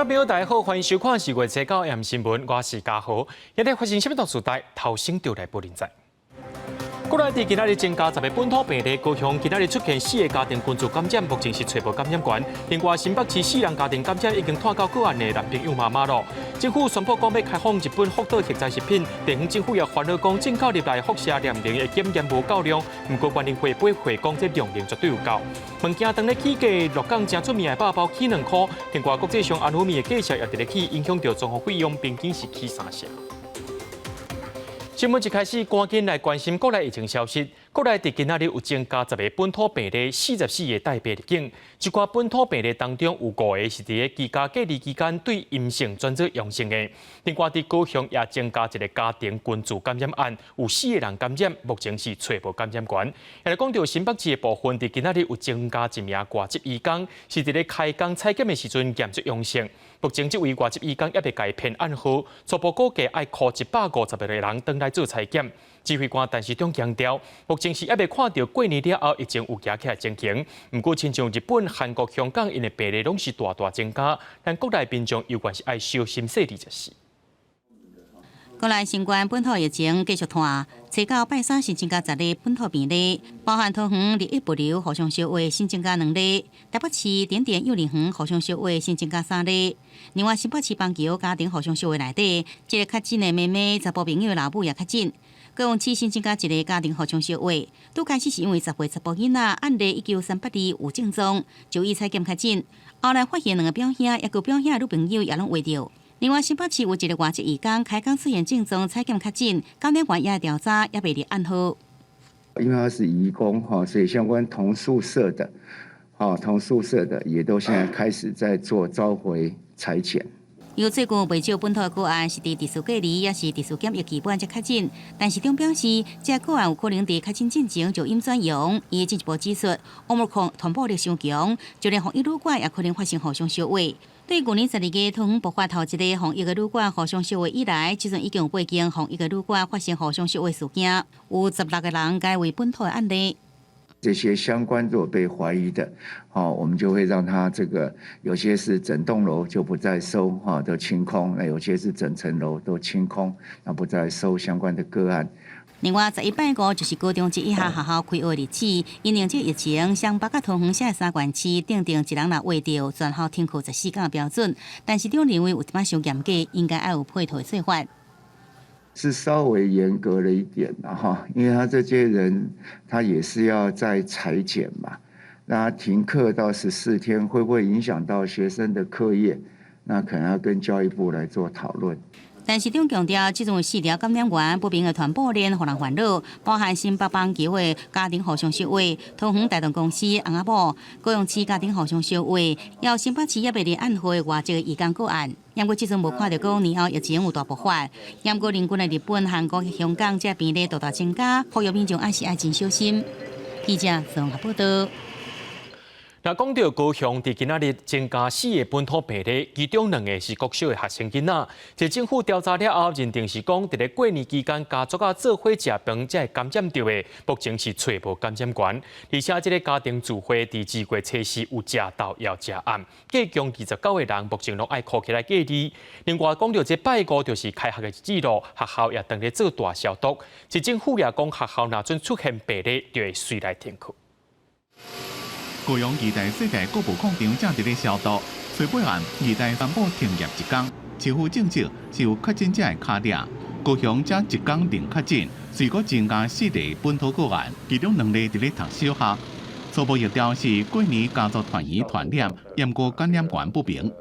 眾朋友，大家好，歡迎收看四月初九 M 新聞，我是嘉豪。今日發生啥物大事代，頭先就來報恁知。國內佇今仔日增加10個本土病例，高雄今仔日出現四个家庭群聚感染，目前是揣無感染源。另外，新北市四人家庭感染已經拖到個案的男朋友媽媽囉。政府宣布講欲開放日本福島核災食品，地方政府也煩惱講進口入來輻射量能的檢驗無夠量，毋過原能會回講這量能絕對有夠。物件當咧起價，鹿港誠出名的肉包起2箍。另外，國際上紅米的價格也佇咧起，影響著綜合費用，平均是起3成。新聞一開始，趕緊來關心國內疫情消息。國內佇今仔日有增加10個本土病例，44個帶病入境。這寡本土病例當中，有五個是佇咧居家隔離期間對陰性轉做陽性的。另外，佇高雄也增加一个家庭群聚感染案，有四個人感染，目前是揣無感染源。也來講著新北市的部分，佇今仔日有增加一名外籍移工，是佇咧開工採檢的時陣驗出陽性。目前這位外籍移工猶未共伊編案號，初步估計愛 call 150個人轉來做採檢。指揮官陳時中強調，目前是猶未看著過年了後疫情有行起來情形。毋過，親像日本、韓國、香港，𪜶的病例攏是大大增加，咱國內民眾猶原是愛小心細膩就是。國內新冠本土疫情繼續拖，初九拜三新增加10例本土病例，包含桃園日益物流互相相話新增加兩例，台北市點點幼兒園互相相話新增加三例。另外，新北市板橋家庭互相相話內底，這个確診的妹妹、查埔朋友的老母也確診。高雄市新增加一个家庭互相相話，拄開始是因為10歲查埔囡仔案例19382有症狀，就醫採檢確診，後來發現兩个表兄，抑閣表兄的女朋友也攏患著。另外，新北市有一个外籍移工開工出現症狀，採檢確診，感染源也調查，猶未佇案號。因為他是移工哈，所以相關同宿舍的，同宿舍的也都現在開始在做召回採檢。有最近袂少本土個案是佇特殊隔離，抑是特殊檢疫期滿才確診，陳時中表示，這個案有可能佇確診進前就陰轉陽。伊進一步指出，Omicron 傳播力傷強，就連防疫旅館也可能發生互相相話。對舊年12月桃園爆發頭一个防疫的旅館互相相話以來，這陣已經有八間防疫的旅館發生互相相話事件，有16個人改為本土的案例。這些相關如果被懷疑的，我們就會讓他這個有些是整棟樓就不再收，都清空；那有些是整層樓都清空，那不再收相關的個案。另外，11拜五就是高中職以下學校開學日子，因應這疫情，雙北佮桃園市三縣市訂定一人若患著，全校停課14天的標準。陳時中認為有一擺傷嚴格，應該愛有配套的做法。是稍微嚴格了一點啦，哈，因為他這些人他也是要再採檢嘛，那停課到14天，會不會影響到學生的課業？那可能要跟教育部來做討論。陳時中強調，這陣四條感染源不明的傳播鏈，予人煩惱，包含新北板橋的家庭互相相話、桃園大同公司翁仔某、高雄市家庭互相相話，抑新北市猶未佇案號的外籍移工個案。毋過這陣無看著講年後疫情有大爆發，毋過鄰近的日本、韓國、香港這病例大大增加，呼籲民眾還是愛真小心。記者綜合報道。那講著高雄佇今仔日增加四个本土病例，其中兩个是國小的學生囡仔。這政府調查了後，認定是講佇咧過年期間家族仔做伙食飯，才會感染著的，目前是揣無感染源。而且這个家庭聚會佇2月初四有食晝也有食暗，計共29個人，目前攏愛扣起來隔離。另外講著這拜五就是開學的日子囉，學校也當咧做大消毒。市政府也講學校若準出現病例，就會隨來停課。高雄義大世界國步廣場正佇咧消毒，初八暗義大宣布停業一工，市府證實是有確診者的敲掠。高雄這一工零確診，隨閣增加四例本土個案，其中兩例佇咧讀小學。初步疫調是過年家族團圓傳染，毋過感染源不明。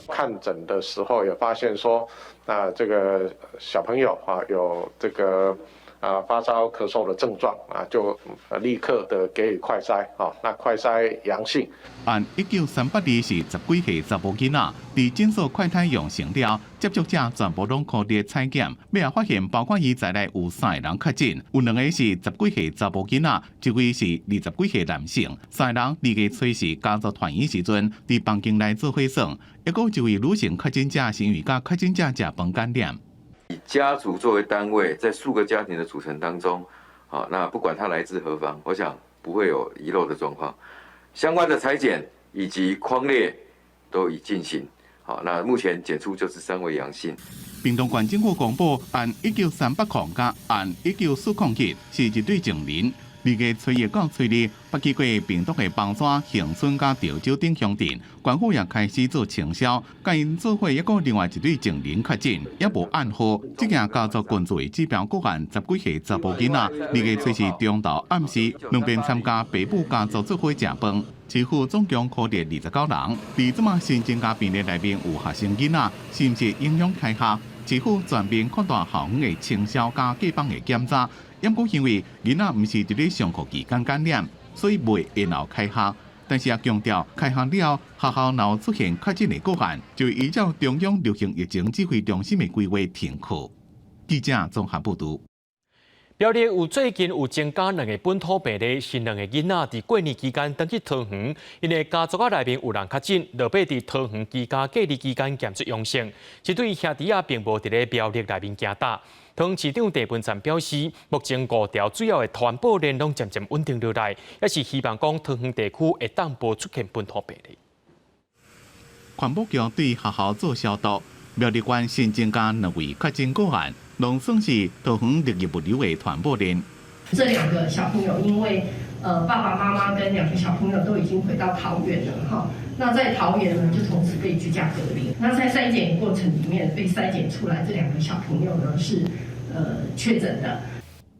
看診的時候有發現說，啊，這個小朋友啊有這個發燒、咳嗽的症狀啊，就立刻的給予快篩啊，那快篩陽性。按19382是十幾歲查某囡仔，佇診所快篩陽性了，接觸者全部攏予列採檢，尾仔發現包括伊在內有三个人確診，有兩個是十幾歲查某囡仔，一位是20幾歲男性，三个人2月初四家族團圓時陣，佇房間內做伙耍，抑閣有一位女性確診者是因為佮確診者食飯感染。以家族作為單位，在數個家庭的組成當中，好，那不管他來自何方，我想不會有遺漏的狀況。相關的採檢以及匡列都已進行，好，那目前檢出就是三位陽性。屏東縣政府公布，案19380佮案19401是一對情人。2月初一到初二，捌去過屏東的枋山、恆春佮潮州等鄉鎮，縣府也開始做清消，佮𪜶做伙抑閣另外一對情人確診，也無按號。這件家族群聚的指標個案，十幾歲查埔囡仔，2月初四中晝暗時，兩邊參加爸母家族做伙食飯，市府總共確診29人。佇這馬新增加病例內面有學生囡仔，是毋是影響開學？市府全面擴大校園的清消佮街坊的檢查。毋過因為囡仔毋是佇咧上課期間感染，所以袂延後開學。但是也強調，開學了後學校若有出現確診的個案，就依照中央流行疫情指揮中心的規劃停課。記者綜合報導。苗栗有最近有增加兩個本土病例，是兩個囡仔佇過年期間轉去桃園，𪜶的家族仔內面有人確診，落尾佇桃園居家隔離期間檢出陽性。這對兄弟仔並無佇咧苗栗內面行搭。桃園市長鄭文燦表示，目前五條主要的傳播鏈攏漸漸穩定落來，也是希望講桃園地區會當無出現本土病例。環保局對學校做消毒，苗栗縣新增加兩位確診個案。攏算是桃園綠葉物流的傳播鏈。這兩個小朋友因為爸爸媽媽跟兩個小朋友都已經回到桃園了哈，那在桃園呢就從此被居家隔離。那在篩檢過程裡面被篩檢出來，這兩個小朋友呢是確診的。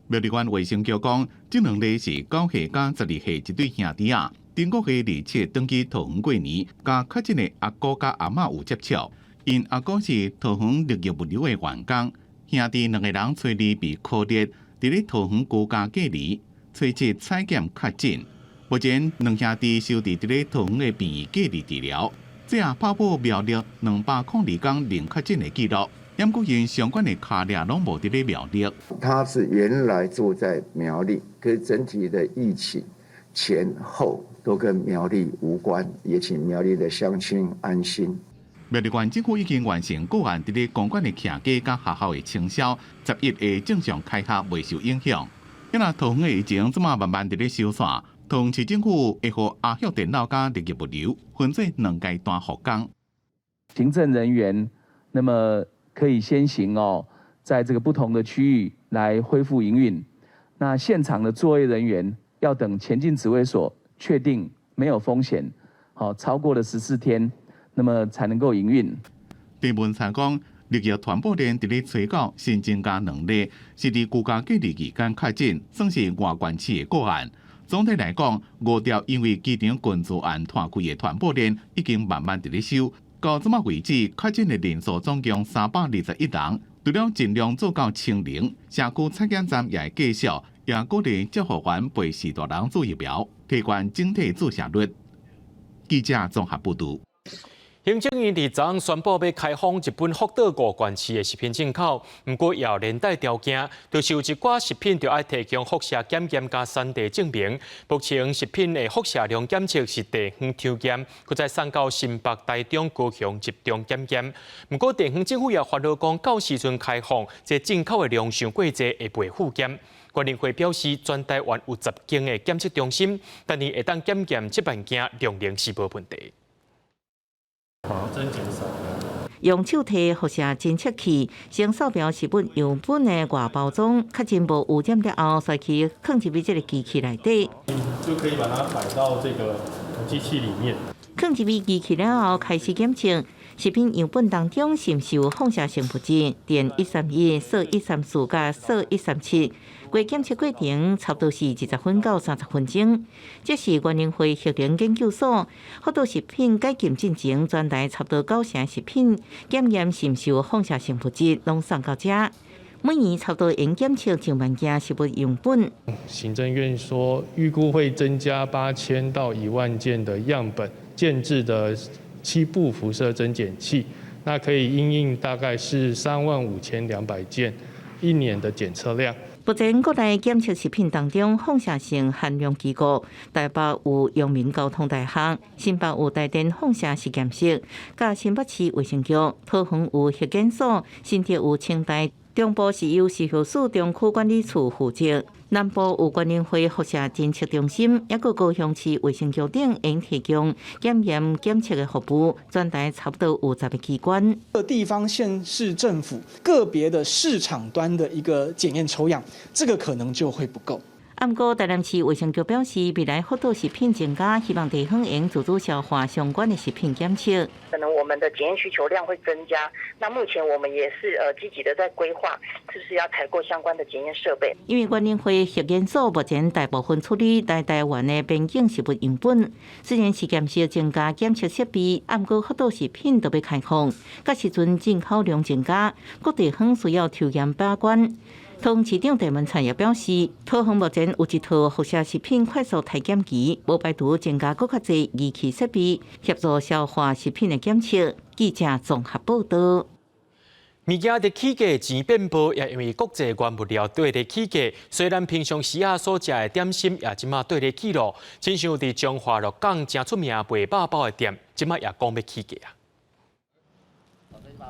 苗栗縣衛生局講，這兩例是9歲佮12歲一對兄弟仔，頂個月27轉去桃園過年，佮確診的阿姑佮阿嬤有接觸，𪜶阿姑是桃園綠葉物流的員工。兄弟兩個人初二被確診，佇咧桃園居家隔離，初七採檢確診。目前兩兄弟收佇佇咧桃園的病院隔離治療。這也打破苗栗202天零確診的記錄。毋過𪜶相關的跤跡攏無佇咧苗栗。他是原來住在苗栗，可是整體的疫情前後都跟苗栗無關，也請苗栗的鄉親安心。苗栗縣政府已經完成個案佇咧公館的徛家佮學校的清消，11會正常開學，袂受影響。因為桃園的疫情這馬慢慢佇咧收煞，桃園市政府會予阿旭電腦佮綠葉物流分做兩階段復工。行政人員，那麼可以先行哦，在這個不同的區域來恢復營運。那現場的作業人員要等前進指揮所確定沒有風險，好，超過了14天，那麼才能夠營運。鄭文燦講，綠葉傳播鏈佇咧初九新增加兩例，是佇居家隔離期間確診，算是外縣市的個案。總體來講，五條因為機場群聚案拖開的傳播鏈已經慢慢佇咧收。到這馬為止，確診的人數總共321人。除了盡量做到清零，社區採檢站也會繼續，也鼓勵照護員陪序大人注疫苗，提懸整體注射率。記者綜合報導。行政院佇昨昏宣布欲開放日本福島五縣市的食品進口，毋過也有連帶條件，就是有一寡食品著愛提供輻射檢驗佮產地證明。目前食品的輻射量檢測是地方抽驗，閣再送到新北、台中、高雄集中檢驗。毋過地方政府也煩惱講，到時陣開放，這進口的量傷過濟會袂復檢。原能會表示，全台灣有10間的檢測中心，但是會當檢驗7萬件，量能是無問題。用手提輻射偵測器，先掃描食物樣本的外包裝，確認無污染了後，塞去囥入去這个機器內底。就可以把它擺到這個機器裡面。囥入去機器了後，開始檢測食品樣本當中是毋是有放射性物質，碘131、銫134佮銫137。過檢測過程差不多是20分到30分鐘。這是原能會核能研究所福島食品解禁進前，全台差不多九成食品檢驗是毋是有放射性物質，攏送到遮。每年差不多用檢測上萬件食物樣本。行政院說預估會增加8000到1萬件的樣本，建置的七部輻射偵檢器，那可以因應大概是35,200件一年的檢測量。目前國內檢測食品當中放射性含量機構，台北有陽明交通大學，新北有台電放射實驗室，佮新北市衛生局，桃園有核檢所，新竹有清大，中部是由食藥署中區管理處負責。南部有原能會輻射偵測中心，抑閣高雄市衛生局等會提供檢驗檢測的服務，全台差不多有10個機關。各地方縣市政府個別的市場端的一個檢驗抽樣，這個可能就會不夠。毋過台南市衛生局表示，未來福島食品增加，希望地方會自主消化相關的食品檢測。可能我們的檢驗需求量會增加，那目前我們也是積極的在規劃，是不是要採購相關的檢驗設備？因為原能會核研所目前大部分處理來台灣的邊境食物樣本，雖然是檢視增加檢測設備，毋過福島食品都欲開放，佮時陣進口量增加，各地方需要抽驗把關。桃園市長鄭文燦也表示，桃園目前有一套輻射食品快速篩檢機，無排除增加閣較濟儀器設備，協助消化食品的檢測。記者綜合報道。物件佇起價錢變薄，也因為國際原物料綴咧起價。雖然平常時仔所食的點心也這馬綴咧起囉，親像佇彰化鹿港誠出名賣肉包的店，這馬也講欲起價啊。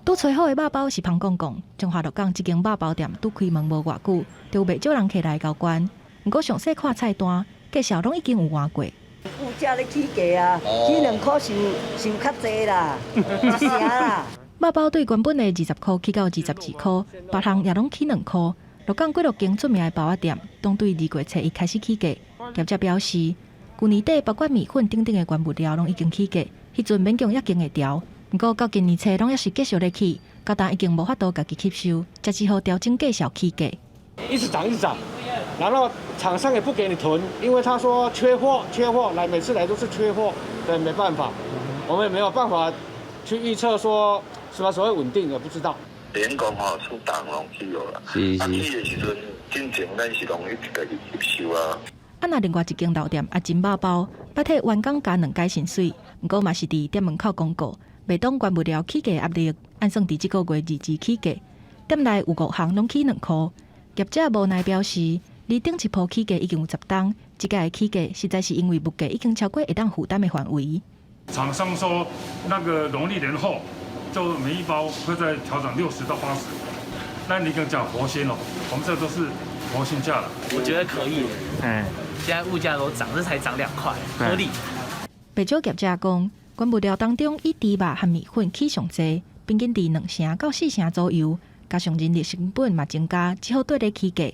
拄炊好的肉包是芳摃摃，彰化鹿港這間肉包店拄開門無偌久，就有袂少人客來交關。毋過詳細看菜單，價數攏已經有換過。物價咧起價啊，起2箍傷傷較濟啦，一成啦。肉包對原本的20箍起到22箍，別項也攏起2箍。鹿港幾落間出名的包仔店，攏對2月初一開始起價。業者表示，舊年底包括麵粉等等的原物料攏已經起價，彼陣勉強也經會牢。毋過到今年初攏猶是繼續咧起，到今已經無法度家己吸收，才只好調整價數起價。一直漲，一直漲，然後廠商也不給你囤，因為他說缺貨，缺貨，來每次來都是缺貨，對，沒辦法，我們也沒有辦法去預測說什麼時候會穩定，也不知道。連講吼，出檔攏起落啦，啊起的時陣，進前咱是攏一直家己吸收啊。啊，若另外一間老店阿珍肉包，捌替員工加兩擺薪水，毋過嘛是佇店門口公告，袂擋原物料起價壓力，按算佇這個月22起價，店內有五項攏起2箍。業者無奈表示，離頂一波起價已經有10冬，這擺的起價實在是因為物價已經超過會當負擔的範圍。廠商說，那個農曆年後就每一包會再調整60到80，那你講講活鮮哦，我們這都是活鮮價了。我覺得可以，現在物價都漲，這才漲2塊，合理。不少業者講，原物料當中以豬肉和麵粉起上濟，平均佇2成到4成左右，加上人力成本嘛增加，只好綴咧起價。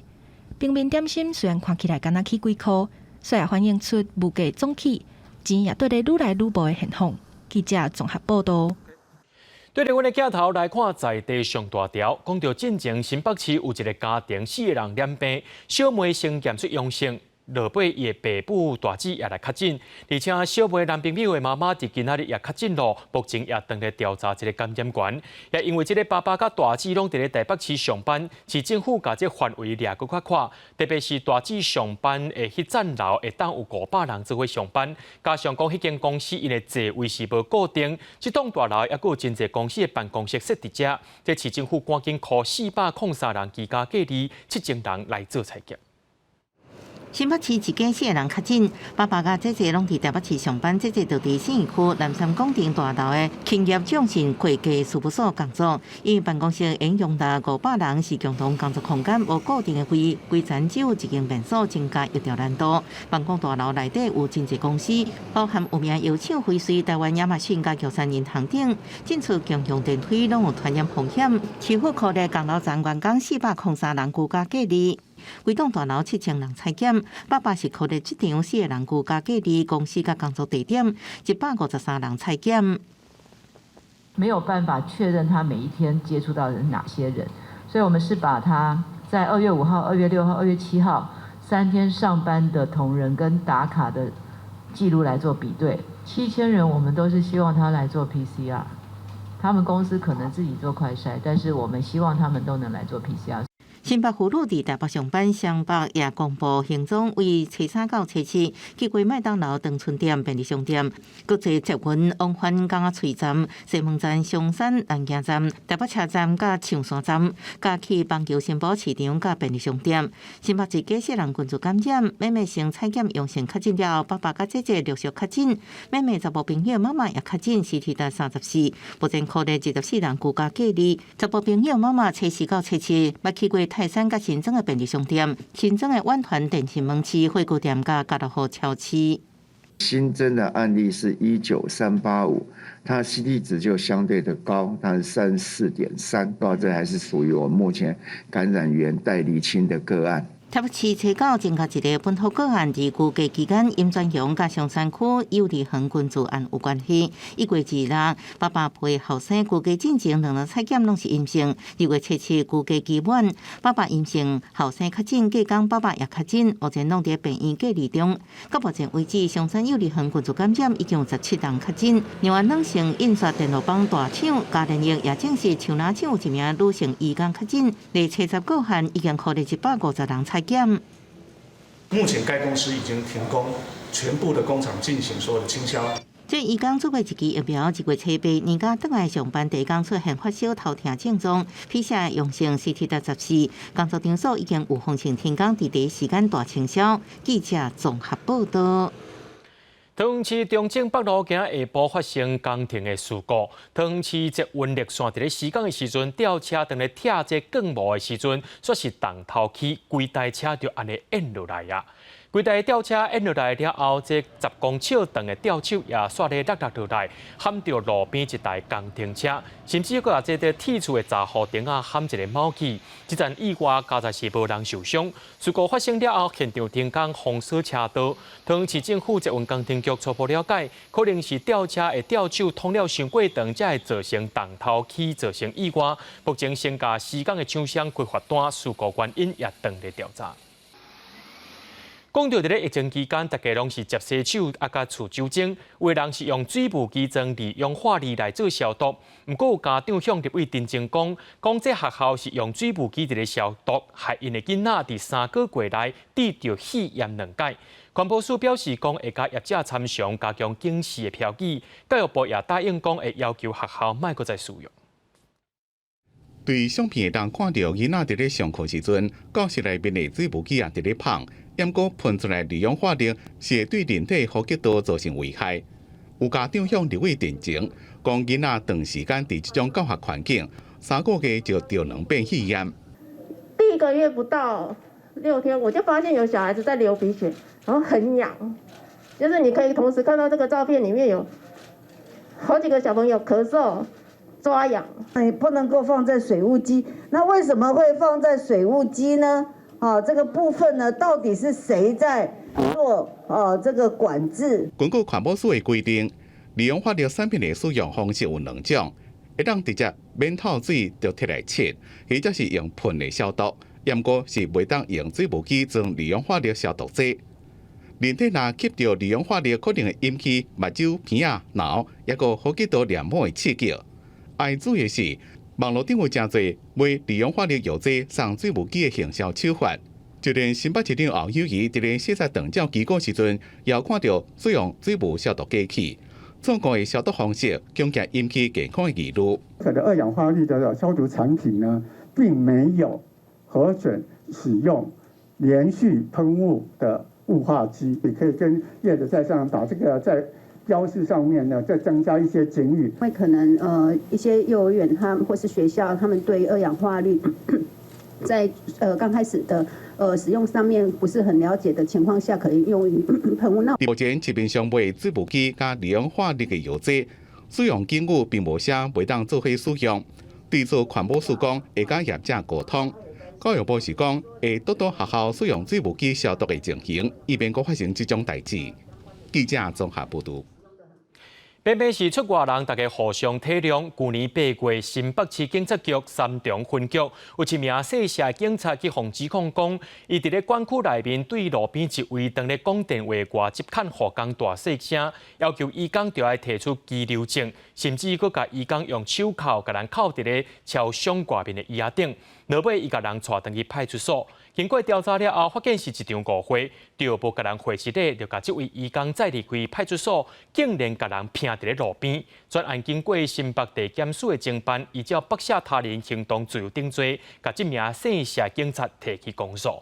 平民點心雖然看起來敢若起幾箍，卻也反映出物價總起，錢也綴咧愈來愈無的現況。記者綜合報道。對著阮的鏡頭來看，在地上大條，講著進前新北市有一個家庭四個人染病，小妹先檢出陽性。落尾伊的爸母大姊也來確診，而且小妹男朋友的媽媽佇今仔日也確診囉，目前也正咧調查這個感染源。也因為這个爸爸佮大姊攏佇咧台北市上班，市政府共這範圍掠閣較闊，特別是大姊上班的彼層樓會當有500人做伙上班，加上講彼間公司𪜶的座位是無固定，這棟大樓猶閣有真濟公司的辦公室設佇遮，這市政府趕緊呼403人居家隔離，7000人來做採檢。新北市一家四个人確診，爸爸佮姐姐攏佇台北市上班，姐姐就佇信義區南山廣場大樓的勤業眾信會計事務所工作。因為辦公室會容納500人，是共同工作空間，無固定的位，規層只有一間便所，增加協調難度。辦公大樓內底有真濟公司，包含有名藥廠輝瑞、台灣亞馬遜佮玉山銀行等，進出共用電梯攏有傳染風險。市府鼓勵工樓層員工403人居家隔離。規棟大樓7000人採檢，爸爸是考慮這場四個人居家隔離，公司佮工作地點153人採檢。沒有辦法確認他每一天接觸到的是哪些人，所以我們是把他在2月5號、2月6號、2月7號3天上班的同仁跟打卡的記錄來做比對。7000人，我們都是希望他來做 PCR，他們公司可能自己做快篩，但是我們希望他們都能來做 PCR。新北婦女佇台北上班，雙北也公布行蹤，為初三到初七去過麥當勞、長春店、便利商店，閣坐捷運往返港仔喙站、西門站、松山南京站、台北車站佮象山站，佮去板橋新埔市場佮便利商店。新北一家四人群聚感染，妹妹先採檢陽性確診了後，爸爸佮姐姐陸續確診，妹妹查某朋友媽媽也確診，CT 值34，目前鼓勵24人居家隔離。查某朋友媽媽初四到初七，捌去過。泰山佮新莊的便利商店、新莊的遠傳電信門市、火鍋店佮家樂福超市。新增的案例是19385，它 CT 值就相對的高，它是34.3，高，這還是屬於我們目前感染源待釐清的個案。台北市初九增加一个本土个案，佇居家期間，林全雄佮松山區幼兒園群聚案有關係。1月2日，爸爸陪後生居家進前兩日採檢攏是陰性。2月7日居家期滿，爸爸陰性，後生確診，隔工爸爸也確診，目前攏佇病院隔離中。到目前為止，松山幼兒園群聚感染已經有17人確診。另外，軟性印刷電路板大廠嘉聯益也證實，樹林廠有一名女性移工確診，佇七十個縣已經予150人採檢。目前該公司已經停工，全部的工廠進行所有的清消。這移工注過一劑疫苗，1月7日年假轉來上班，第一工出現發燒、頭痛症狀，PCR 陽性，CT 值14，工作場所已經預防性停工，佇第一時間大清消。記者綜合報道。桃園市中正北路今仔下晡發生工程的事故，桃園市捷運綠線佇咧施工的時陣，吊車當咧拆這鋼模的時陣，煞是重頭起，規台車就按呢淹落來啊！規台吊車淹落來了後，這10公尺長的吊手也煞咧落落落來，撼著路邊一台工程車，甚至閣共這個鐵厝的閘護頂仔撼一个卯去。這陣意外佳哉是無人受傷。事故發生了後，現場停工封鎖車道。桃園市政府捷運工程局初步了解，可能是吊車的吊手拖了傷過長，才會造成重頭起，造成意外。目前先共施工的廠商開罰單，事故原因也當咧調查。講到佇咧疫情期間，大家攏是捷洗手，啊，佮除酒精，有的人是用水霧機裝二氧化氯來做消毒。毋過有家長向立委陳情講，講這學校是用水霧機佇咧消毒，害𪜶的囡仔佇3個月內得著肺炎兩擺。環保署表示講會佮業者參詳，加強警示的標語。教育部也答應講會要求學校莫閣再使用。對相片會當看著囡仔佇咧上課時陣，教室內面的水霧機也佇咧噴。毋過噴出來二氧化氯是會對人體呼吸道造成危害。有家長向立委陳情，講囡仔長時間佇這種教學環境，3個月就著兩遍肺炎。第一個月不到6天，我就發現有小孩子在流鼻血，然後很癢，就是你可以同時看到這個照片裡面有好幾個小朋友咳嗽、抓癢。你不能夠放在水霧機，那為什麼會放在水霧機呢？啊，這個部分呢，到底是誰在做啊？這個管制？根據環保署的規定，二氧化氯產品的使用方式有兩種，會當直接免透水就提來拭，或者是用噴的消毒。毋過是袂當用水霧機裝二氧化氯消毒劑。人體若吸著二氧化氯，可能會引起目睭、鼻仔、腦，抑閣呼吸道黏膜的刺激。愛注意的是，網路頂有誠濟賣二氧化氯藥劑送水霧機的行銷手法，就連新北市長侯友宜佇咧視察長照機構時陣，也看著使用水霧消毒機器，錯誤的消毒方式，恐驚引起健康的疑慮。這個二氧化氯的消毒產品呢，並沒有核准使用連續噴霧的霧化機，你可以跟業者在上把這個在標示上面呢，再增加一些警語。因為可能一些幼兒園他們或是學校，他們對二氧化氯在剛開始的使用上面不是很了解的情況下，可以用於噴霧。那目前市面上賣水霧機佮二氧化氯的藥劑，使用警語並無寫袂當做伙使用。對此，環保署講會佮業者溝通，教育部是講會督導學校使用水霧機消毒的情形，以免閣發生這種代誌。記者綜合報導。偏偏是出外人，大家互相體諒。舊年8月，新北市警察局三重分局有一名姓謝的警察去予指控講，伊佇咧管區內面對路邊一位當咧講電話外執看護工大細聲，要求移工著愛提出羈留證，甚至閣共移工用手銬共人銬佇咧超商外面的椅仔頂，落尾伊共人帶轉去派出所。經過調查了後，發現是一場誤會，著無共人回一禮，就共這位移工載離開派出所，竟然共人拚佇咧路邊。全案經過新北地檢署的偵辦，依照不赦他人行動自由定罪，共這名姓謝警察提起公訴。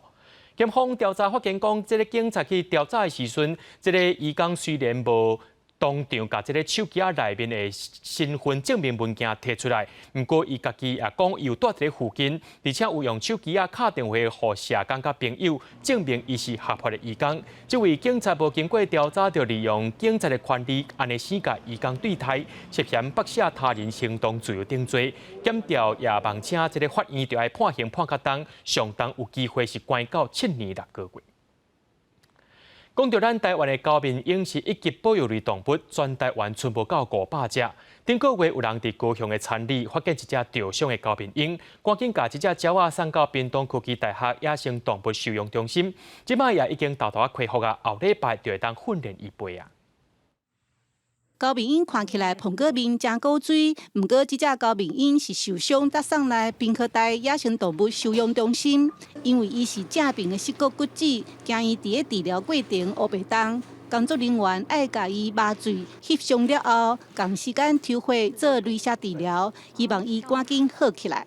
檢方調查發現講，這个警察去調查的時陣，這个移工雖然無當場共這个手機仔內面的身份證明文件提出來。毋過伊家己也講，伊有蹛佇咧附近，而且有用手機仔敲電話予社工佮朋友，證明伊是合法的移工。這位警察無經過調查，就利用警察的權力，按呢死共移工對待，涉嫌剝削他人行動自由等罪。檢調也望請這个法院著愛判刑判較重，上重有機會是關到7年6個月。講到咱台灣的高面鷹是一級保育類動物，全台灣賰無到500隻。頂個月有人佇高雄的田裡發現一隻著傷的高面鷹，趕緊共這隻鳥仔送到屏東科技大學野生動物收容中心，這擺也已經沓沓仔恢復啊，後禮拜就會當訓練伊飛啊。高面鷹看起來膨過面誠古錐，毋過這隻高面鷹是受傷，才送來屏科大野生動物收容中心，因為伊是正爿的膝骨骨折，驚伊佇咧治療過程烏白動。工作人員愛共伊麻醉翕相了後，仝時間抽血做雷射治療，希望伊趕緊好起來。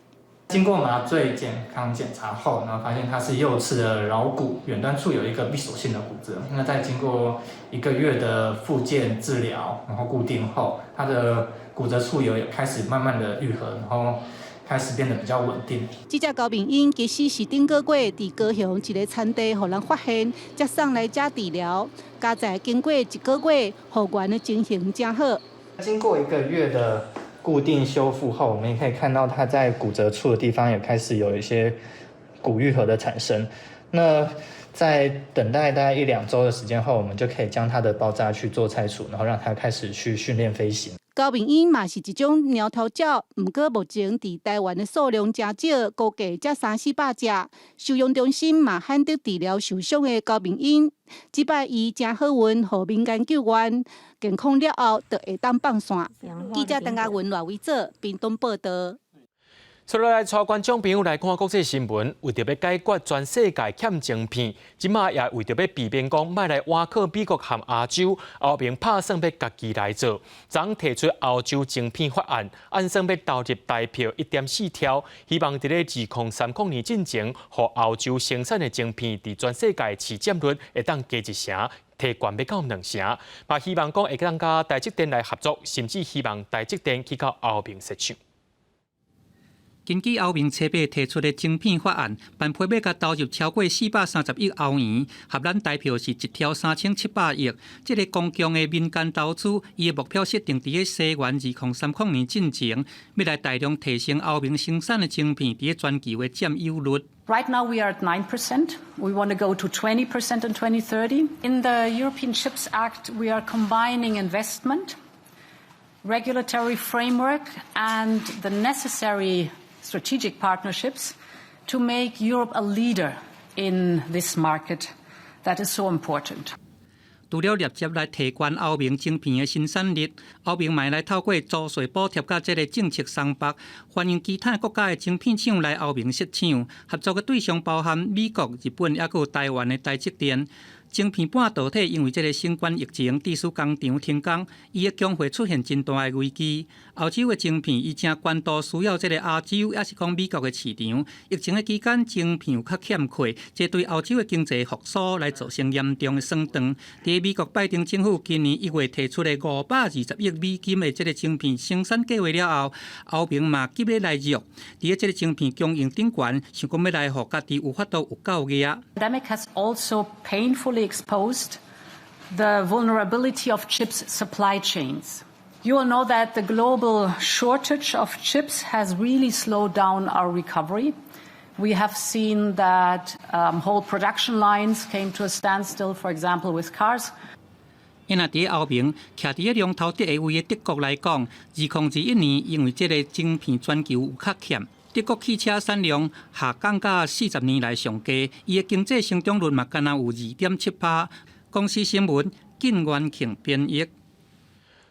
經過麻醉健康檢查後，然後發現他是右側的橈骨遠端處有一個閉鎖性的骨折。那在經過一個月的復健治療，然後固定後，他的骨折處有開始慢慢的愈合，然後開始變得比較穩定。這隻高面鷹其實是頂個月佇高雄一个田地予人發現，才送來遮治療。佳哉經過一個月復原的情形誠好。經過一個月的固定修復後，我們也可以看到它在骨折處的地方也開始有一些骨愈合的產生。那在等待大概一兩週的時間後，我們就可以將它的包紮去做拆除，然後讓它開始去訓練飛行。高面鷹嘛是一種貓頭鳥，毋過目前佇台灣的數量誠少，估計才三四百隻。收容中心嘛罕得治療受傷的高面鷹，這擺伊誠好運，予民間救援，健康了後就會當放線。記者鄧家文、賴維哲，屏東報導。接落來，帶觀眾朋友來看國際新聞，為著欲解決全世界欠晶片，這馬也為著欲避免講莫來倚靠美國和亞洲，歐盟拍算欲家己來做，昨提出歐洲晶片法案，按算欲投入台票1.4兆，希望佇咧2030年進前，予歐洲生產的晶片佇全世界市佔率會當加一成，提懸欲到2成，嘛希望講會當佮台積電來合作，甚至希望台積電去到歐盟設廠。根據歐盟初八提出的晶片法案，辦批欲共投入超過430億歐元，合咱台票是1兆3700億。這个公共的民間投資，伊的目標設定佇咧西元2030年進前，欲來大量提升歐盟生產的晶片佇咧全球的佔有率。 Right now we are at 9%. We want to go to 20% in 2030. In the European Chips Act, we are combining investment, regulatory framework, and the necessary strategic partnerships to make Europe a leader in this market that is so important. 除了立即來提懸歐盟晶片的生產力，歐盟嘛會來透過租稅補貼佮這个政策鬆縛，歡迎其他國家的晶片廠來歐盟設廠。合作的對象包含美國、日本，猶閣有台灣的台積電。晶片半導體因為這个新冠疫情，致使工廠停工，伊的供貨出現真大的危機。歐洲的晶片伊誠關注需要這个亞洲，抑是講美國的市場。疫情的期間，晶片有較欠缺，這對歐洲的經濟復甦來造成嚴重的損斷。佇美國拜登政府今年1月提出的520億美金的這个晶片生產計劃了後，歐盟嘛急欲來弱，佇咧這个晶片供應頂懸，想講欲來予家己有法度有夠額。 Pandemic has also painfully exposed the vulnerability of chips supply chains. You will know that the global shortage of chips has really slowed down our recovery. We have seen that whole production lines came to a standstill, for example, with cars. 因若佇歐盟，徛佇咧龍頭第一位的德國來講，2021年因為這个晶片全球有較欠，德國汽車產量下降到40年來上低，伊的經濟成長率嘛干焦有2.7%。公視新聞，靳元慶編譯。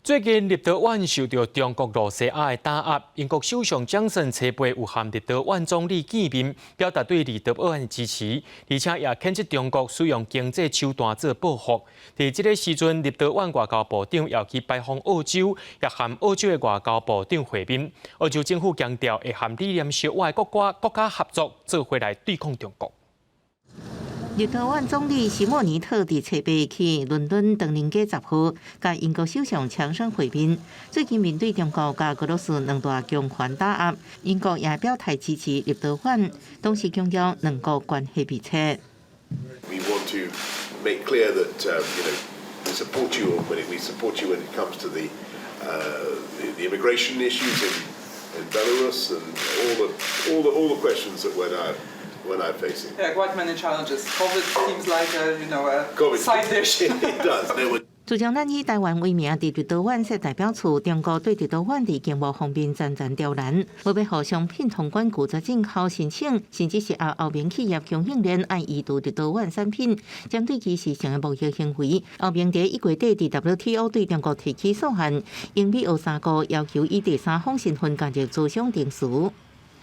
最近立陶宛受著中國、羅西亞的打壓，英國首相強森初八有和立陶宛總理見面，表達對立陶宛的支持，而且也譴責中國使用經濟手段做報復。佇這个時陣，立陶宛外交部長也去拜訪澳洲，也和澳洲的外交部長會面。澳洲政府強調會和理念相倚的國家國家合作，做伙來對抗中國。立陶宛總理史莫尼特佇初八去倫敦唐寧街10號，佮英國首相強生會面。最近面對中國佮俄羅斯兩大強權打壓，英國也表態支持立陶宛，同時強調兩國關係密切。 We want to make clear that we support you when it comes to the immigration issues in Belarus and all the questions that we're now facing. Yeah, quite many challenges. COVID seems like a you know a COVID side dish. It does. There were 自從咱以台灣為名佇立陶宛設代表處，中國對立陶宛佇經貿方面層層刁難，無欲予商品通關拒絕進口申請，甚至是歐盟企業供應鏈愛移渡立陶宛產品，針對歧視性的貿易行為。歐盟佇1月底佇 WTO 對中國提起訴案，英美澳三國要求以第三方身份加入諮商程序。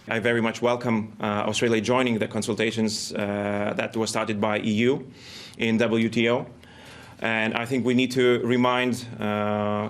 I very much welcome Australia joining the consultations that was started by EU in WTO. And I think we need to remind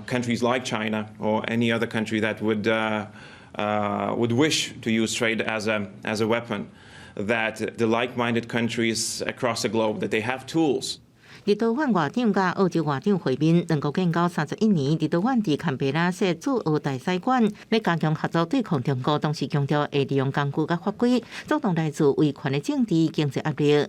countries like China or any other country that would wish to use trade as a weapon that the like-minded countries across the globe, that they have tools. 立陶宛外長佮澳洲外長會面，兩國建交31年，立陶宛佇坎培拉設駐澳大使館，欲加強合作對抗中國，同時強調會利用工具佮法規，阻擋來自威權的政治經濟壓力。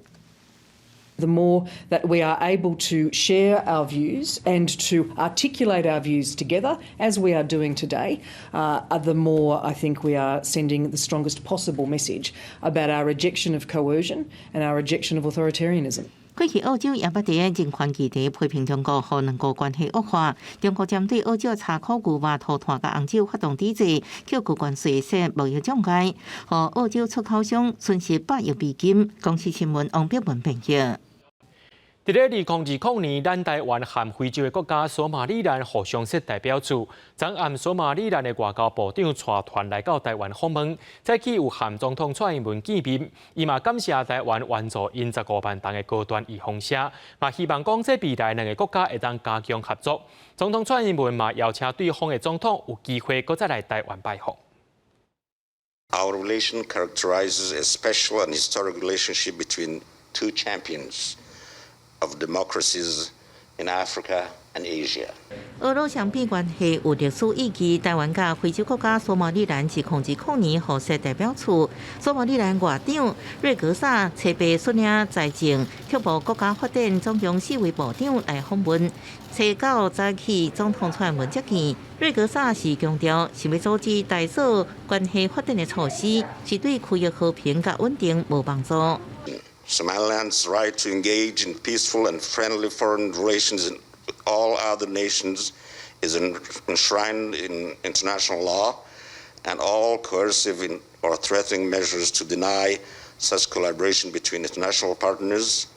The more that we are able to share our views and to articulate our views together, as we are doing today, the more I think we are sending the strongest possible message about our rejection of coercion and our rejection of authoritarianism. 過去澳洲也捌佇人權議題批評中國，予兩國關係惡化。中國針對澳洲柴可牛肉、塗炭佮紅酒發動抵制，扣高關稅設貿易障礙，予澳洲出口商損失100億美金。公視新聞王碧文編譯。佇咧2020年，咱台灣和非洲的國家索馬里蘭互相設代表處。昨暗索馬里蘭的外交部長帶團來到台灣訪問，早起有和總統蔡英文見面，伊嘛感謝台灣援助𪜶15萬噸的高端預防射，嘛希望講這未來兩个國家會當加強合作。總統蔡英文嘛邀請對方的總統有機會閣再來台灣拜訪。 Our relation characterizes a special and historic relationship between two champions of democracies in Africa and Asia. 俄羅雙邊關係有歷史意義。台灣佮非洲國家索馬里蘭2020年互設代表處，索馬里蘭外長瑞格薩初八率領財政、拓部國家發展總共四位部長來訪問。初九早起總統蔡英文接見，瑞格薩是強調，想欲阻止台索關係發展的措施，是對區域和平佮穩定無幫助。 Somaliland's right to engage in peaceful and friendly foreign relations with all other nations is enshrined in international law, and all coercive or threatening measures to deny such collaboration between international partners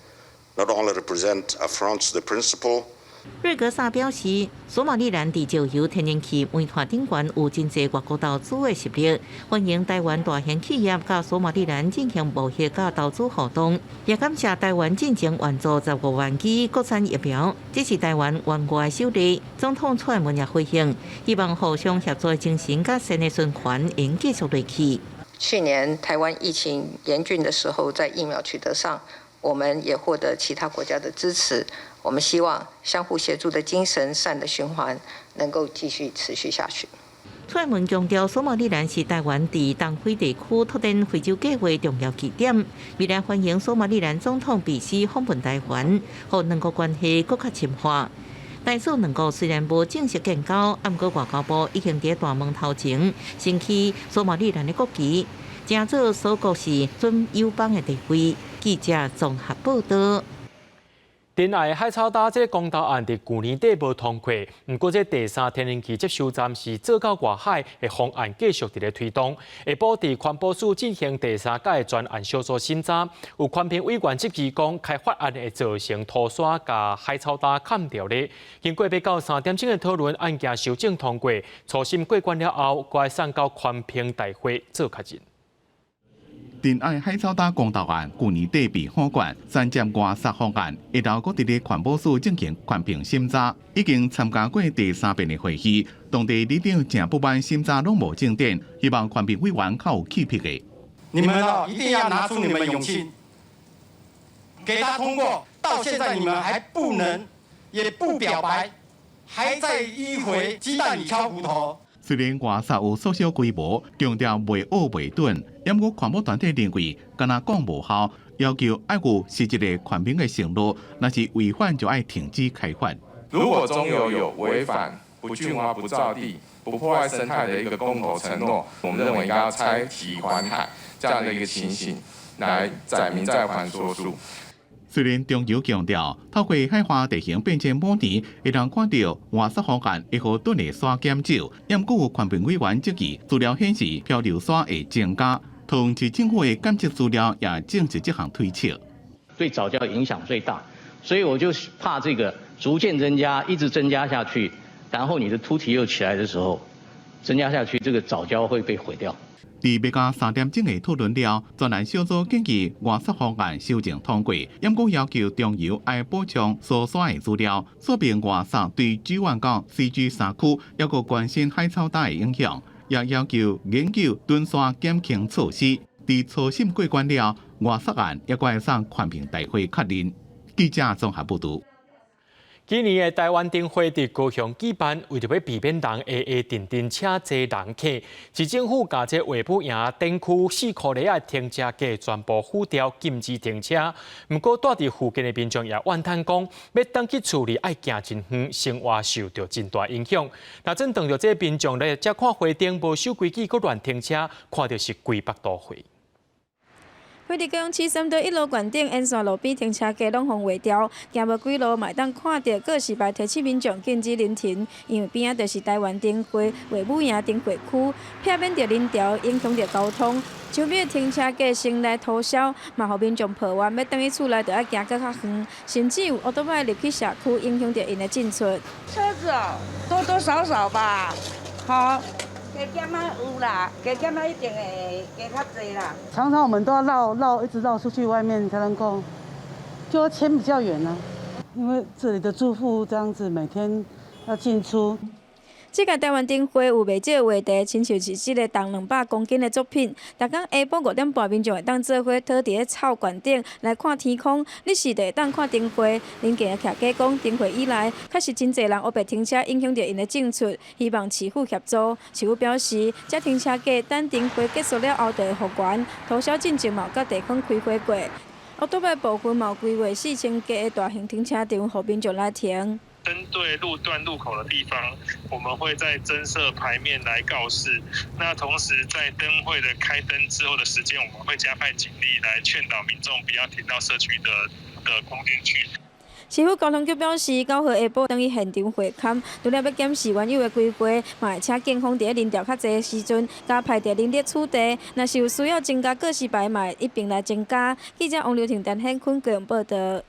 not only represent affronts to the principle. 瑞格薩表示，索馬里蘭佇石油、天然氣、煤炭頂懸有真濟外國投資的實力，歡迎台灣大型企業佮索馬里蘭進行貿易佮投資活動，也感謝台灣進前援助15萬劑國產疫苗，這是台灣援外首例。總統蔡英文也回應，希望互相協作的精神佮善的循環會繼續落去。去年台灣疫情嚴峻的時候，在疫苗取得上，我們也獲得其他國家的支持。我們希望相互協助的精神、善的循環能夠繼續持續下去。蔡英文強調，索馬里蘭是台灣佇東非地區拓展非洲計畫重要據點，未來歡迎索馬里蘭總統比希訪問台灣，予兩國關係閣較深化。台索兩國雖然無正式建交，毋過外交部已經佇大門頭前升起索馬里蘭的國旗，成做索國是準友邦的地位。記者綜合報道。仁愛海草礁這个公投案佇舊年底無通過，毋過這第三天然氣接收站是做到外海的方案繼續佇咧推動。下晡佇環保署進行第三屆專案小組審查，有環評委員質疑講，開發案會造成塗沙佮海草礁崁著咧。經過欲到3點鐘的討論，案件修正通過，初審過關了後，閣愛送到環評大會做確認。仁愛海草礁公投案舊年底被否決，三接外沙方案下晝閣佇咧環保署進行環評審查，已經參加過第三遍的會議，當地里長誠不滿審查攏無進展，希望環評委員較有氣魄的。你們啊，一定要拿出你們勇氣，給他通過，到現在你們還不能，也不表白，還在迂迴雞蛋裡挑骨頭。雖然外泄有縮小規模，強調袂僫袂頓，毋過環保團體認為，干焦講無效，要求愛有實質的環評的承諾，若是違反就愛停止開發。如果中油有違反不浚挖、不造地、不破壞生態的一個公投承諾，我們認為應該要拆堤還海這樣的一個情形，來載明在環說書。雖然中油強調，透過海岸地形變遷模擬，會當看著外泄方案會予頓的沙減少。毋過有環評委員質疑，資料顯示漂流沙會增加，桃園市政府的監測資料也證實這項推測。對藻礁影響最大，所以我就怕這個逐漸增加，一直增加下去，然後你的凸體又起來的時候，增加下去，這個藻礁會被毀掉。佇欲到3點鐘的討論了，專案小組建議外泄方案修正通過，毋過要求中油愛補充疏沙的資料，說明外泄對 G1 到 CG 3區抑閣關心海草島的影響，也要求研究囤沙減輕措施。佇初審過關了，外泄案抑閣愛送環評大會確認。記者綜合報導。今年的台灣燈會佇高雄舉辦，為著欲避免人會會陣陣車濟人客，市政府共這衛武營燈區4箍犁仔停車格全部斧掉，禁止停車。毋過蹛佇附近的民眾也怨嘆講，欲轉去厝裡愛行真遠，生活受著真大影響。若準當著這民眾來遮看花燈，無守規矩，閣亂停車，看著是規腹肚火。位佇高雄市三多一路懸頂沿線路邊停車格攏予劃掉，行無幾路嘛會當看著告示牌提醒民眾禁止臨停，因為邊仔就是台灣燈會衛武營燈會區，避免著人潮影響著交通。周邊的停車格先來塗銷，嘛予民眾抱怨，欲轉去厝內著愛行閣較遠，甚至有歐多擺入去社區，影響著𪜶的進出。車子哦，多多少少吧，好。加減仔有啦，加減仔一定會加較濟啦。常常我們都要繞繞，一直繞出去外面才能夠，就要牽比較遠呢，因為這裡的住戶這樣子每天要進出。這屆台灣燈會有袂少畫題，親像是這个重200公斤的作品。逐工下晡5點半，民眾會當做伙躺佇咧草懸頂來看天空，日時就會當看燈會。鄰近的徛家講，燈會以來，確實真濟人烏白停車，影響著𪜶的進出，希望市府協助。市府表示，這停車格等燈會結束了後就會復原，塗銷進前嘛有佮地方開會過。烏多擺部分嘛有規劃4000格的大型停車場，予民眾來停。針對路段路口的地方，我們會再增設牌面來告示。那同時在燈會的開燈之後的時間，我們會加派警力來勸導民眾不要停到社區的空間去。市府交通局表示，9號下晡轉去現場會勘，除了欲檢視原有的規劃，嘛會請警方佇咧人潮較濟的時陣，加派著人力取締。若是有需要增加告示牌，嘛會一併來增加。記者王劉婷、陳顯坤高雄報導。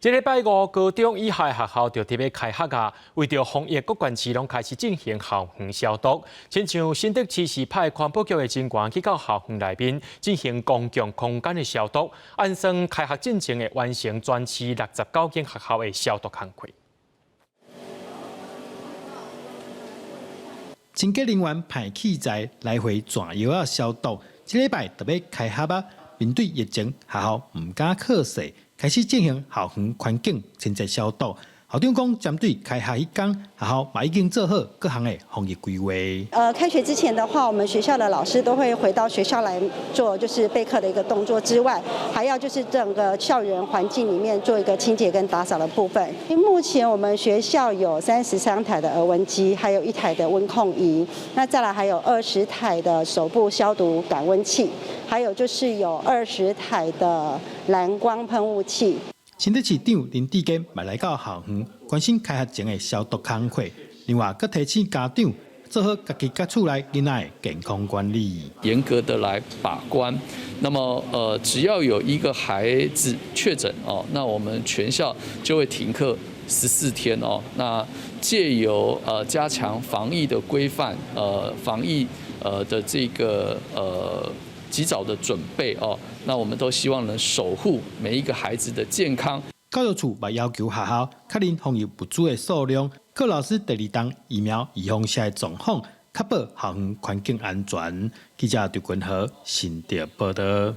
這禮拜五，高中以下學校就特別開學啊！為著防疫，各縣市攏開始進行校園消毒。親像新竹市是派環保局的人員去到校園內面進行公共空間的消毒，按算開學進前會完成全市69間學校的消毒工課。清潔人員派器材來回轉藥仔消毒。這禮拜就欲開學啊！面對疫情，學校毋敢閣細。開始進行校園環境清潔消毒。校長講，針對開學彼工，學校嘛已經做好各項的防疫規劃。開學之前的話，我們學校的老師都會回到學校來做就是備課的一個動作之外，還要就是整個校園環境裡面做一個清潔跟打掃的部分。目前我們學校有33台的額溫機，還有一台的溫控儀，那再來還有20台的手部消毒感溫器，還有就是有20台的藍光噴霧器。新竹市長林智堅嘛來到校園，關心開學前的消毒工課。另外，閣提醒家長做好家己佮厝內囡仔的健康管理，嚴格的來把關。那麼，只要有一個孩子確診哦，那我們全校就會停課14天哦。那借由加強防疫的規範，防疫的這個及早的準備哦，那我們都希望能守護每一個孩子的健康。教育處嘛要求學校確認防疫物資的數量，各老師第二針疫苗預防射的狀況，確保校園環境安全。記者劉君和新竹報導。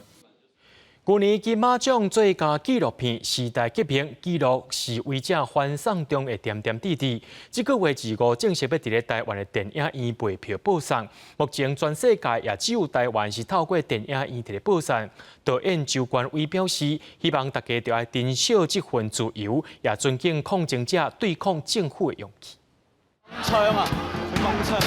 舊年金馬獎最佳紀錄片《時代革命》記錄示威者反送中的點點滴滴。這個月25正式欲佇咧台灣的電影院賣票播送。目前全世界也只有台灣是透過電影院佇咧播送。導演周冠威表示，希望大家著愛珍惜這份自由，也尊敬抗爭者對抗政府的勇氣。槍啊！佢掹槍！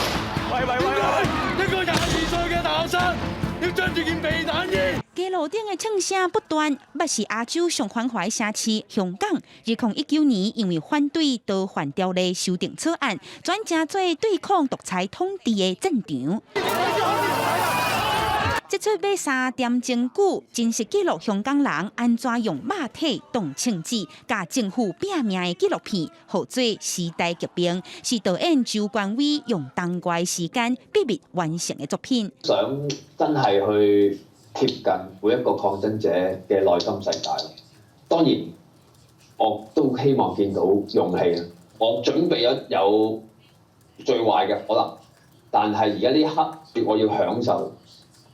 喂喂喂喂！一個22歲嘅大學生要著住件避彈衣。街路頂的槍聲不斷，捌是亞洲上繁華的城市香港。2019年因為反對逃犯條例修訂草案，轉成做對抗獨裁統治的戰場。這齣欲3點鐘久，真實記錄香港人按怎用肉體當槍子，佮政府拚命的紀錄片，號做《時代革命》，是導演周冠威用冬外時間秘密完成的作品。想真係去貼近每一個抗爭者嘅內心世界。當然，我都希望見到勇氣。我準備咗有最壞嘅可能，但係而家呢一刻，我要享受、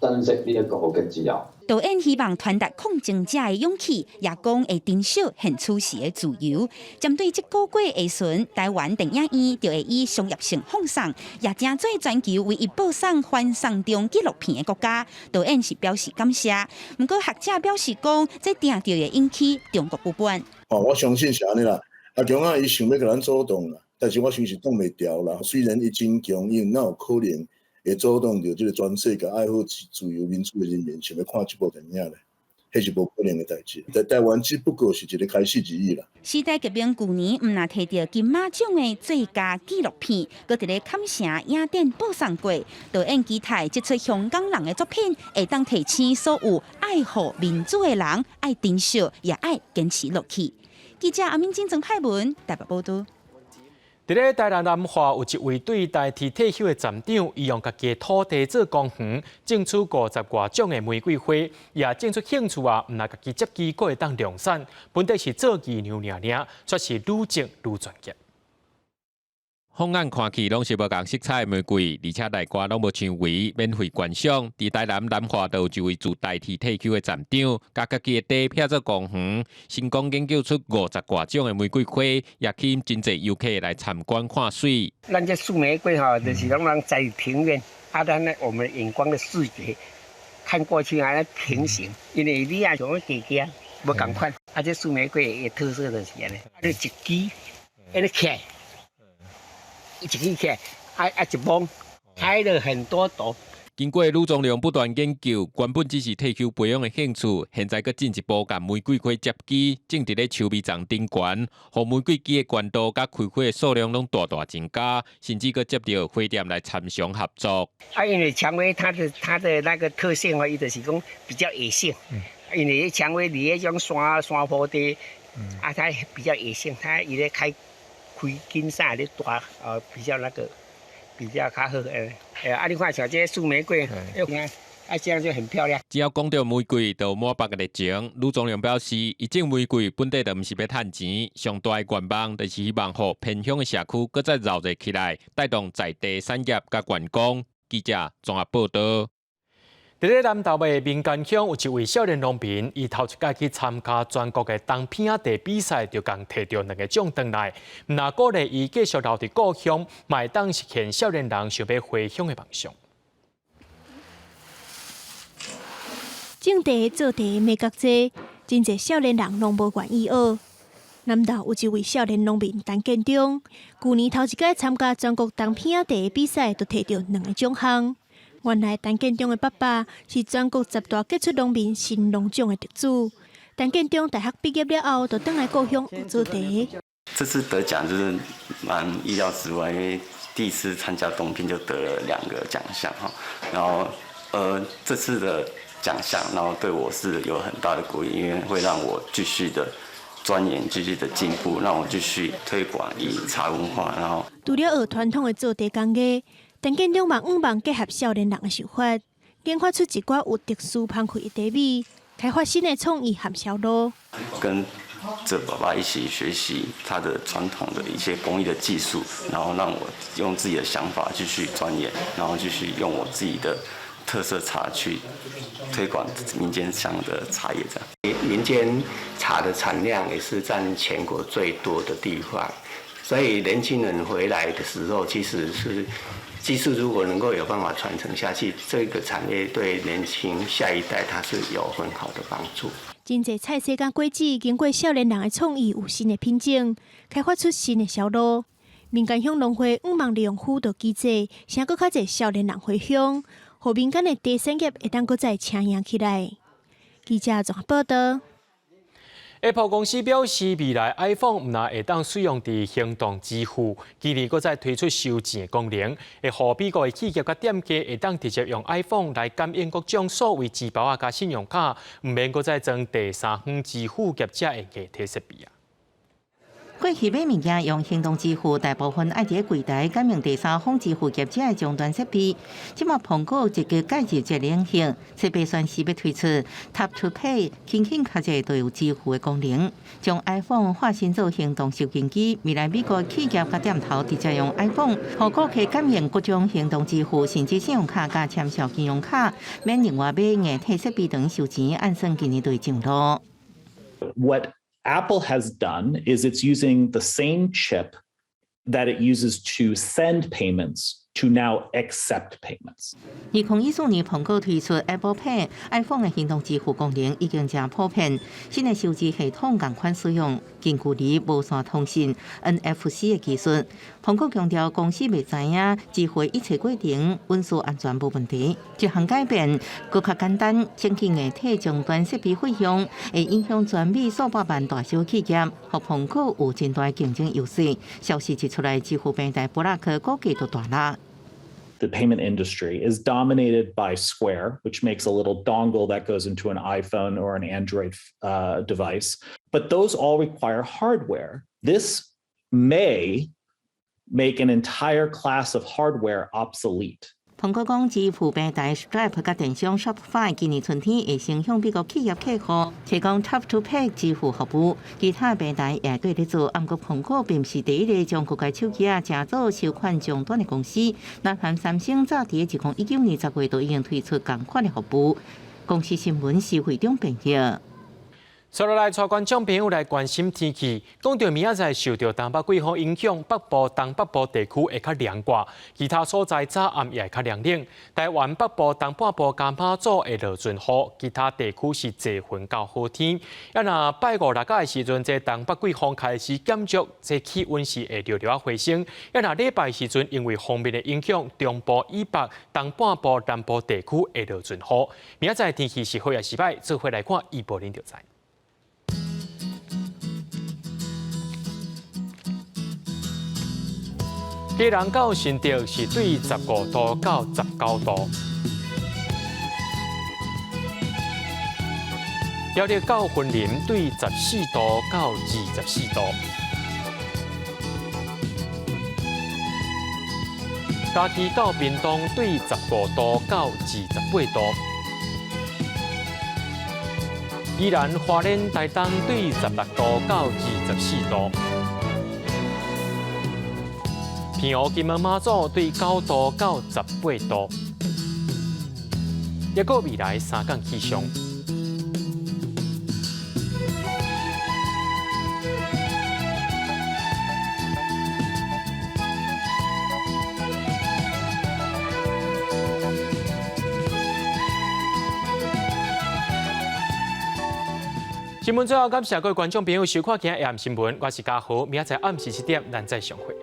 珍惜呢一個嘅自由。導演希望傳達抗爭者的勇氣，也講會珍惜現此時的自由。針對這個月下旬，台灣電影院就會以商業性放送，也成做全球唯一播送反送中紀錄片的國家。導演是表示感謝，毋過學者表示講，這定著會引起中國不滿。哦，我相信是按呢啦。阿強仔伊想欲共咱阻擋啦，但是我相信擋袂牢啦。雖然伊真強硬，哪有可能會阻擋著這個全世界愛好自由民主的人民想欲看這部電影咧？彼是無可能的代誌。在台灣只不過是一個開始而已啦。時代革命舊年毋若提著金馬獎的最佳紀錄片，閣佇咧坎城影展播送過。導演期待這齣香港人的作品，會當提醒所有愛護民主的人，愛珍惜，也愛堅持落去。記者阿敏晶、曾派文台北報導。佇咧台南南化有一位對台鐵退休的站長，伊用家己的土地做公園，種出50外種的玫瑰花，也種出興趣啊，毋若家己接機，閣會當量產，本底是做義娘爾爾，卻是愈種愈專業。放眼看去，攏是無仝色彩的玫瑰，而且內外攏無牆圍，免費觀賞。佇台南南化就有一位自台鐵退休的站長，共家己的地闢做公園，成功研究出50外種的玫瑰花，也吸引真濟遊客來參觀看媠。咱這樹玫瑰吼，就是攏人在庭院，啊，咱呢我們眼光的視覺看過去啊，平行，因為你啊像地家無仝款，啊，這樹玫瑰的特色就是按呢，啊，你一支，按呢起來。一支起來，啊啊一摸，開了很多朵。經過呂宗良不斷研究，原本只是退休培養的興趣，現在閣進一步共玫瑰花接枝，種佇咧樹皮叢頂懸，予玫瑰枝的懸度佮開花的數量攏大大增加，甚至閣接著花店來參詳合作。啊，因為薔薇它的那個特性哦，伊就是講比較野性，因為薔薇佇彼種山坡地，啊，它比較野性，它伊咧開。開根啥咧大，比較那個比較較好，啊，你看像這個樹玫瑰，啊，這樣就很漂亮。只要講著玫瑰，就滿腹的熱情。呂宗良表示，伊種玫瑰本底就毋是欲趁錢，上大的願望就是希望予偏鄉的社區閣再熱鬧起來，帶動在地產業佮觀光。記者綜合報導。佇咧南投的民間鄉，有一位少年農民，伊頭一擺去參加全國的冬片仔茶比賽，就共提著兩個獎轉來。毋若鼓勵伊繼續留佇故鄉，嘛會當實現少年人想欲回鄉的夢想。種茶做茶眉角濟，真濟少年人攏無願意學。南投有一位少年農民陳建中，舊年頭一擺參加全國冬片仔茶比賽，就提著兩個獎項。原來陳建中的爸爸是全國十大傑出農民神農獎的得主。陳建中大學畢業了後，就轉來故鄉學做茶。這次得獎就是蠻意料之外，因為第一次參加東拼就得了兩個獎項哈。然後，這次的獎項，然後對我是有很大的鼓勵，因為會讓我繼續的鑽研，繼續的進步，讓我繼續推廣以茶文化。然後，除了學傳統的做茶工藝，陳建中嘛向望結合少年人的想法，研發出一寡有特殊香氣的茶米，開發新的創意和銷路。跟著爸爸一起學習他的傳統的一些工藝的技術，然後讓我用自己的想法繼續鑽研，然後繼續用我自己的特色茶去推廣民間鄉的茶葉，這樣。民間茶的產量也是佔全國最多的地方，所以年輕人回來的時候，其實是技術如果能夠有辦法傳承下去，這個產業對年輕下一代，它是有很好的幫助。真濟菜色佮果子，經過少年人的創意，有新的品種，開發出新的銷路。民間鄉農會向望利用輔導機制，請閣較濟少年人回鄉，予民間的茶產業會當閣再請贏起來。記者綜合報道。 Apple 公司表示，未來 iPhone 毋但會當使用佇行動支付，今年閣再推出收錢的功能，會予美國的企業佮店家會當直接用 iPhone 來感應各種數位錢包啊，佮信用卡，毋免閣再裝第三方支付業者的硬體設備啊。過去買物件用行動支付，大部分愛佇櫃台感應第三方支付業者的終端設備。這馬蘋果積極介入這領域，設備宣示欲推出 Tap to Pay，輕輕敲一下就有支付的功能，將 iPhone 化身做行動收銀機。未來美國企業佮店頭直接用 iPhone，予顧客感應各種行動支付，甚至信用卡佮簽帳金融卡，免另外買硬體設備轉收錢，按算今年就會上路。 What Apple has done is it's using the same chip that it uses to send payments to now accept payments. 2014年，蘋果推出 Apple Pay，iPhone 的行動支付功能已經誠普遍。新的收支系統仝款使用近距離無線通信 NFC 的技術。蘋果強調，公司袂知影支付一切過程隱私安全無問題。這項改變閣較簡單，省去硬體終端設備費用，會影響全美數百萬大小企業，予蘋果有真大競爭優勢。消息一出來，支付平台布洛克股價就大落。 The payment industry is dominated by Square, which makes a little dongle that goes into an iPhone or an Android device. But those all require hardware. This may make an entire class of hardware obsolete. 蘋果講，支付平台 Stripe 佮電商 Shopify 今年春天會先向美國企業客戶提供 Tap to Pay 支付服務，其他平台也對咧做。毋過蘋果並毋是第一个將國家手機仔成做收款終端的公司。南韓三星早佇2019年10月就已經推出仝款的服務。公視新聞施會長編譯。接落來，帶觀眾朋友來關心天氣。講到明仔載受著東北季風影響，北部、東北部地區會較涼掛，其他所在早暗也會較涼冷。台灣北部、東半部佮馬祖會落陣雨，其他地區是濟雲到好天。啊，若拜五、六的時陣，這東北季風開始減弱，這氣溫是會略略回升。啊，若禮拜時陣，因為鋒面的影響，中部以北、東半部、南部地區會落陣雨。明仔載天氣是好抑是䆀？做伙來看預報恁就知。基隆到新竹是對15度到19度，苗栗到雲林對14度到24度，嘉義到屏東對15度到28度，宜蘭花蓮台東對16度到24度。澎湖金門馬祖對9度到18度，抑閣未來三工氣象。新聞最後感謝各位觀眾朋友收看今日暗新聞，我是嘉豪，明仔載暗時7點，咱再相會。